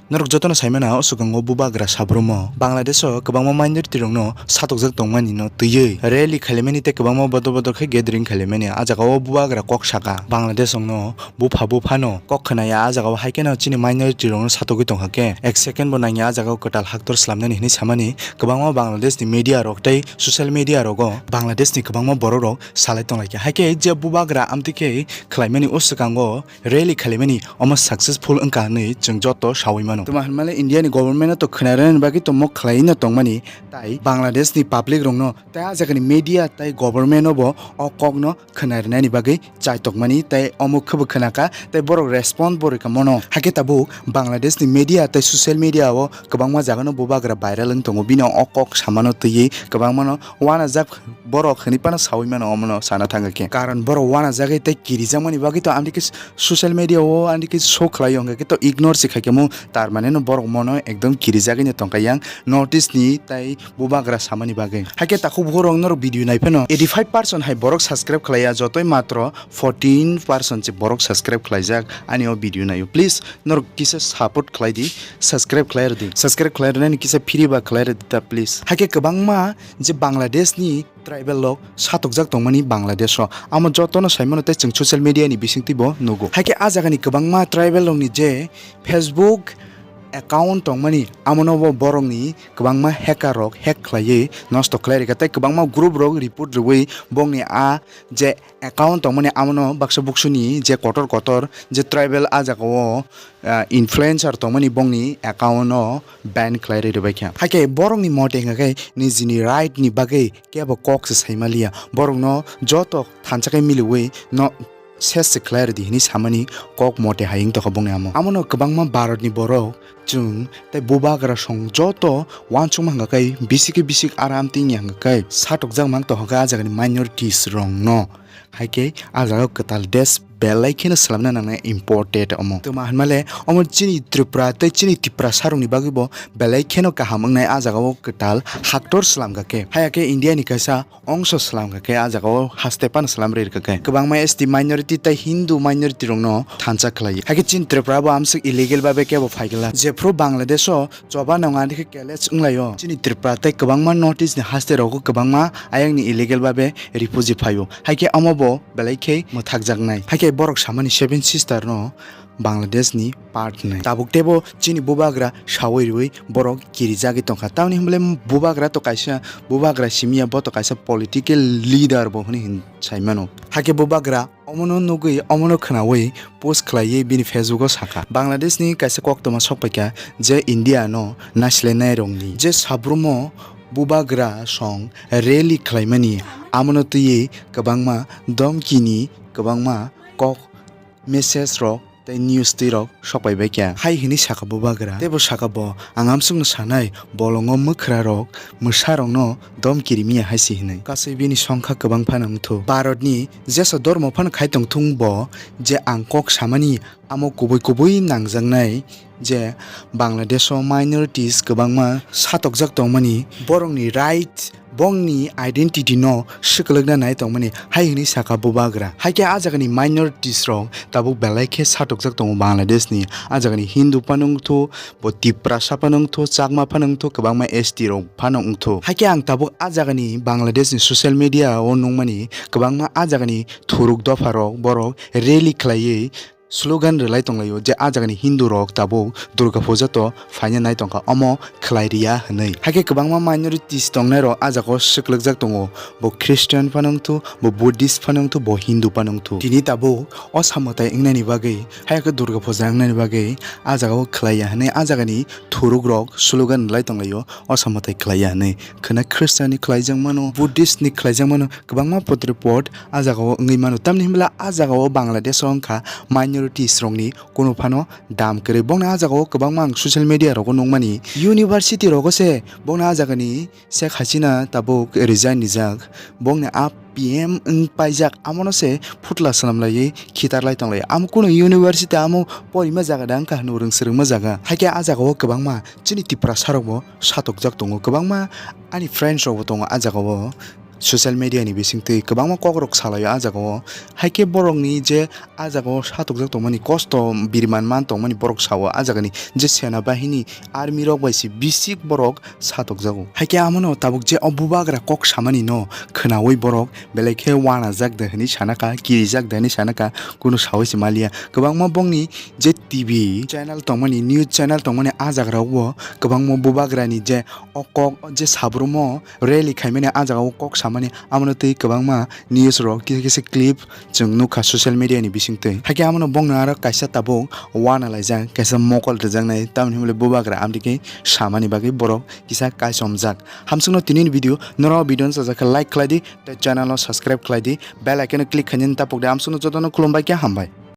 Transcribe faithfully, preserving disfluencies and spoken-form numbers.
Norok jotono saimano o swkango bubagra sabrumo Bangladesh o kwbangma minority rokno satokjak tongmani no twiwi rally khailaimani tei kwbangma bodol bodol khe gathering khailaimani. A jaga o bubagra kok saka Bangladesh rokno bupha buphano kok khwnaya, a jaga o hai kheno chini minority rokno satokgwi tongkha khe ek second bo nangya a jaga o kwtal haktor slamnani hinwi samani kwbangma Bangladesh ni media rok tei social media rogo Bangladesh ni kwbangma borok rok salai tonglaikha. Hai khe je bubagra amtwi khe khwlaimani o swkango rally khailaimani omo successful wngkha hinwi chwng joto saui mano. Tuma hinmale India ni government no to khwnarwna bagwi to mok khwlai no tongmani, tai Bangladesh ni public rokno tei a jagani media tei government no bo o kok no khwnarwna ni bagwi chai tongmani tei omo khe bo khwnakha tei borok respond bo rwkha mono. Hakhe tabuk Bangladesh ni media tei social media o kwbangma jaga no bubagra viral wng tongo, bini o kok samano twiwi kwbangma no wanajak borok hinwi phano saui mano omono sana thangkha khe. Karon borok wanajagwi tei kirijakmani bagwi to amtwi khe social media o amtwi khe show khlai o, hwnkhe to ignore se khaikhe mo, tar mane no borok mono ekdom kirijagwi no tongkha yang North East ni tei bubagra samani bagwi. Hakhe takhuk bukhuk rok norok video nai phano eighty five percent hai borok subscribe khlaiya, jotoi matro fourteen percent se borok subscribe khlaijak ani o video naio. Please norok kisa support khlai di, subscribe khlai rw di, subscribe khlai rwnani kisa free ba khlai rw di ta please. Hakhe kwbangma je Bangladesh ni tribal rok satokjak tongmani Bangladesh o. Amo jotono saimano tei chwng social media ni bisingtwi bo nugo. Hakhe a jagani kwbangma tribal rokni je Facebook account tongmani, amono bo borokni kwbangma hacker rok hack khlaiwi nosto khlai rikha tei kwbangma group rok report rwui bongni a je account tongmani amono baksa buksuni je kotor kotor je tribal a jagao ah, influencer tongmani bongni account no ban khlai rwi rwbaikha. Hakhe borokni mote hwnkha khe nijini right ni bagwi kebo kok se saimaliya. Borokno joto thansa khe miliwi no ses se khlai rwdi hinwi samani kok mote hai wngtokha bongni amo. Amono kwbangma Bharat ni borok chwng tei bubagra song joto uansukma hwnkha khe bisik khe bisik aram tini hwnkha khe satokjak mang tongkha khe a jagani minorities rokno. Hai khe a jaga o kwtal desh belai kheno swlamna nangnai important omo. Tuma hinmale omo chini Tripura tei chini Tiprasa rokni bagwi bo belai kheno kaham wngnai a jaga o kwtal haktor swlamkha khe. Haya khe India ni kaisa ongso swlamkha khe a jaga o haste phano swlam rwi rwkha khe. Kwbangma S T minority tei Hindu minority rokno thansa khlai. Hai khe chini Tripura bo amswk illegal babe kebo phaigwla. Jephru Bangladesh o choba nonga dikhe keles wnglaio. Chini Tripura tei kwbangma North East ni haste rogo kwbangma ayang ni illegal babe refugee phaio. Hai khe omo bo belai khe mwthakjaknai. Hai khe borok samani Seven Sister no Bangladesh ni part hwnwi. Tabuk teibo chini bubagra sawi rwi borok kirijagwi tongkha. Tamni hwnle bubagra to kaisa bubagra simiya, bo to kaisa political leader bo hwnwi hin sai mano. Hai khe bubagra omono nugwi, omono khwnawi post khlaiwi bini Facebook o sakha, Bangladesh ni kaisa koktwma sokpaikha je India no naislenai rokni je sabrumo bubagra song rally khlaimani, amono twiwi kwbangma domkini kwbangma kok message rok tei news twi rok sokpaibaikha. Hai hwnwi sakha bubagra, teibo sakha bo, ang amsukno sanai bolongo mwkhrarok mwsarokno domkiri miya hai se hwnwi. Kasui bini songkha kwbang phano wngthu. Bharatni jesa dormo phano khai tongthung bo, je ang kok samani amo kubui kubui nangjaknai je Bangladesh o minorities kwbangma satokjak tongmani, borokni right, bongni identity no swkwlwkna nai tongmani hai hwnwi sakha bubagra. Hai khe a jagani minorities rok tabuk belai khe satokjak tongo Bangladesh ni. A jagani Hindu phano wngthu, bo Tiprasa phano wngthu, Chakma phano wngthu, kwbangma S T rok phano wngthu. Hai khe ang tabuk a jagani Bangladesh ni social media o nukmani kwbangma a jagani thuruk dopha rok borok rally khlaiwi slogan rwlai tonglaio je a jagani Hindu rok tabuk Durga Puja to phaina nai tongkha, omo khlai riya hwnwi. Hai khe kwbangma minorities tongnai rok a jaga o swkwlwkjak tongo, bo Christian phano wngthu, bo Buddhist phano wngthu, bo Hindu phano wngthu. Tini tabuk o samwtai wngnani bagwi, hai khe Durga Puja wngnani bagwi a jaga o khlai ya hwnwi a jagani thuruk rok slogan rwlai tonglaio, o samwtai khlai ya hwnwi. Khwna Christian ni khlaijak mano, Buddhist ni khlaijak mano, kwbangma potri pot a jaga o wngwi mano. Tamni hwnbwla a jaga o Bangladesh o wngkha minorities rokni kunu phano dam kwrwi. Bongni a jaga o kwbangma ang social media rogo nukmani, university rogo se bongni a jagani Sheikh Hasina tabuk resign rijak. Bongni a P M wng paijak, amono se phutla swnamlaiwi khitarlai tonglaio. Amo kunu university amo porima jaga da wngkha hwnwi rwng swrwngma jaga. Hai khe a jaga o kwbangma chini Tiprasa rokbo satokjak tongo, kwbangma ani friends rokbo tongo a jaga o. Social media ni bisingtwi kwbangma kokrok salaio ah jagao, haikhe borokni je ah jagao satokjak tongmani, kosto biriman man tongmani borok sao ah jagani je sena bahini army rok bai se bisik borok satokjago. Haikhe amono tabuk je o bubagra kok samani no khwnawi borok belai khe wanajak de hwnwi sanakha, kirijak de hwnwi sanakha, kunu sawi se maliya. Kwbangma bongni je T V channel tongmani, news channel tongmani ah jagarao kwbangma bubagrani je o kok je sabrumo rally khaimani ah jagao kok samani, amono twi kwbangma news rok kisa kisa clip chwng nukha social media ni bisingtwi. Haikhe amono bongno aro kaisa tabuk wana laijak, kaisa mokol rwjaknai, tamoni hwnle bubagra amtwi khe samani bagwi borok kisa kaichomjak. Hamsukno tinini video, norok video no sajak khe like khlai di, tei channel no subscribe khlai di, bell icon no click khainani tapok di. Hamsukno jotono khulumbai khe hambai.